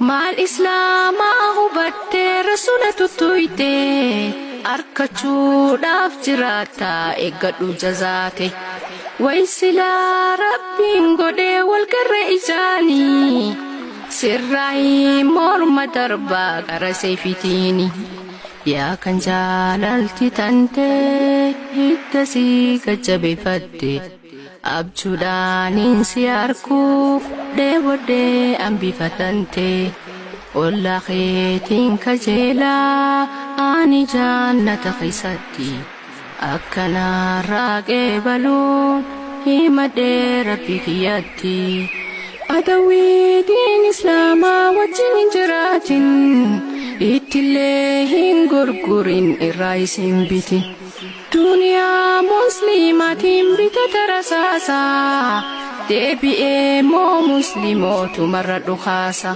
Maal Islaamaa hubattee Rasuula tuttuyte arkachuudhaaf jiraatta eeggadhu jazaate. Way silaa Rabbiin godhee wal garre ijaanii sirraayi morma darbaa qara seefitiini. Yaa kan jaalalti tantee hidda si gajjabeeffatte. Abjuudhaanin si arkuuf dheebodhee ambifatante Ollaa keetiin kajeelaa ani jaannata keessatti Akka narraa qeebaluun himadhee Rabbii kiyyatti Adawwii diin Islaamaa wajjin hin jiraatin Ittillee hin gurgurin irraa isin bitin. Duniyaa musliimatiin bitata rasaasa deebi'ee moo muslimootumarra dhukaasa.